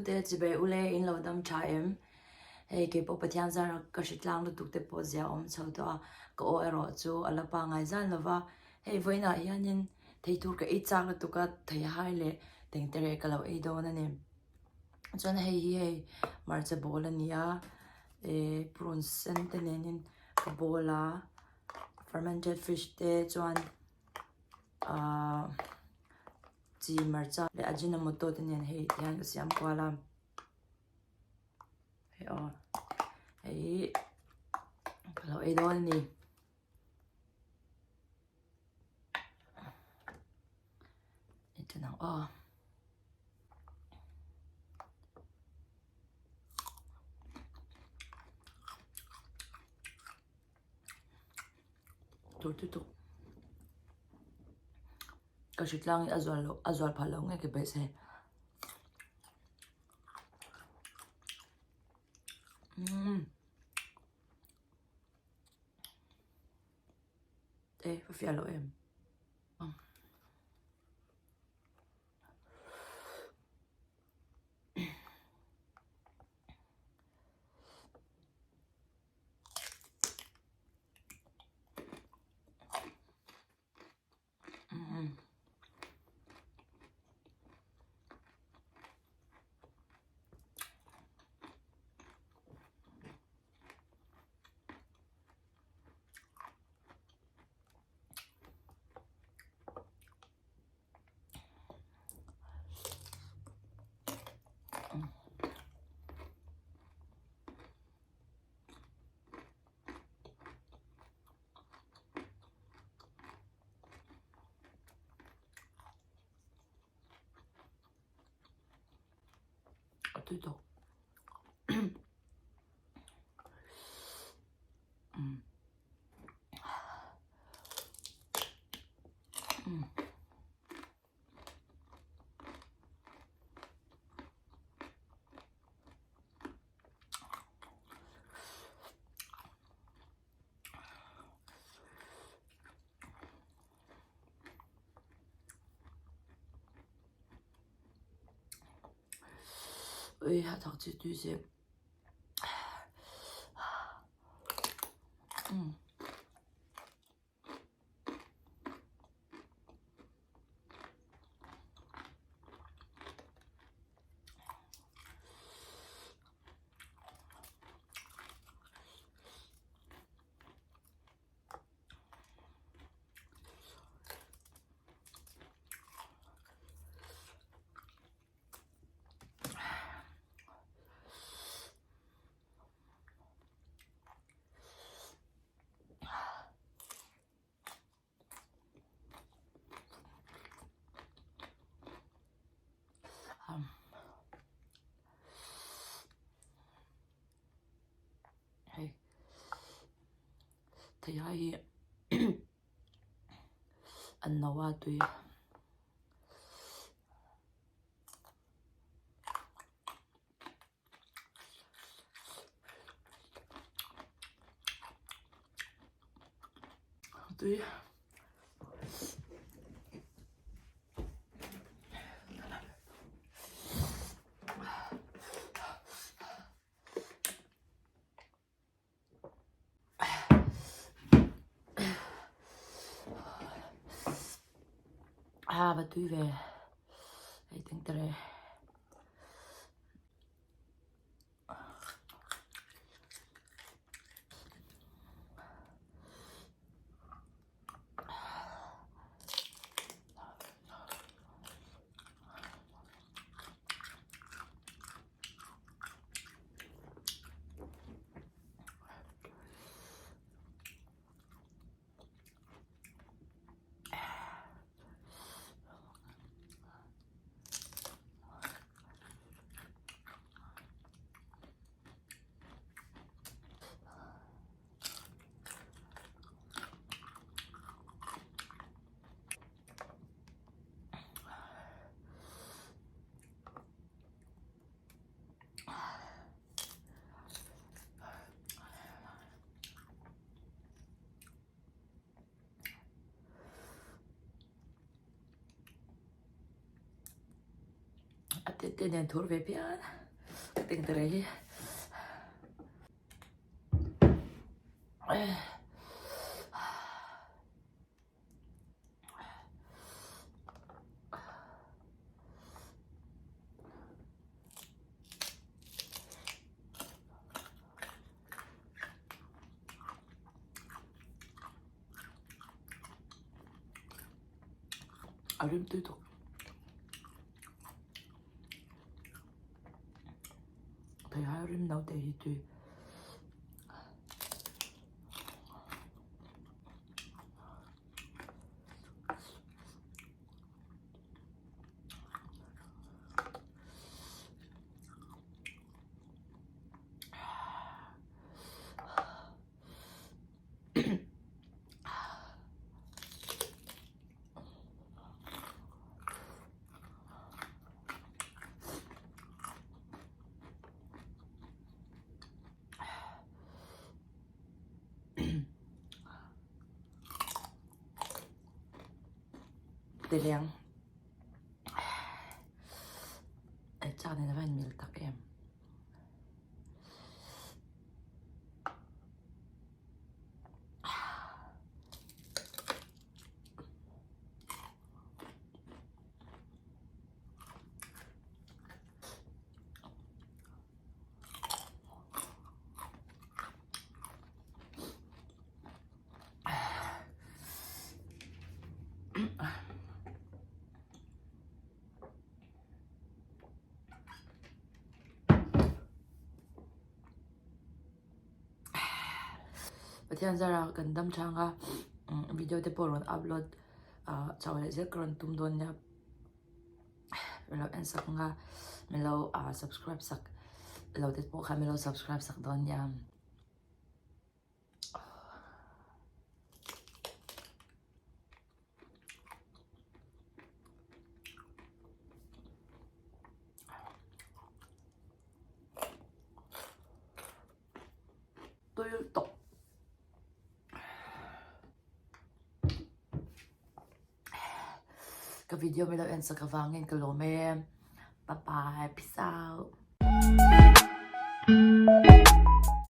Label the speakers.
Speaker 1: te chibai ule in lo dam tha em? Hei keipawh Pathian zara ka hre tlang lutuk te pawh zia awm chho tawh a, ka aw erawh chu a la pangai zan lo va. Hei vawiinah hianin thei tur ka ei chak lutuk a, thei hai leh tengtere ka lo ei dawn a ni. Chuan hei hi hei hmarcha bawl a ni a, eh purun sen te nenin ka bawl a, fermented fish te chuan ahh chi hmarcha leh ajinomoto te nen hei hian ka siam kual a, hei aw hei hi ka lo ei dawn a ni. Aw. Tur tu tuk. Ka hritlang hi a zual lo a zual phah lo nge ka beisei. Umm. E ka fiah loh em. A tui tawk. Ui a thak chi tui se. Hei thei hai hi an no a tui. Tui. A va tui ve hei tengtere. te nen thur ve phian ka tengtere hi. A rim tui tuk. Theihai rim no te hi tui. Teleng Ei chak nen a va inmil tak em. Pathian zara kan dam chang a video te pawh rawn upload chho leh zel ka rawn tum dawn nia. Min lo en sak ang a, min lo subscribe sak lo te pawh khan min lo subscribe sak dawn nia. Tui tawk. Ka video min lo en sak avangin ka lawm e. Bye bye. Peace out.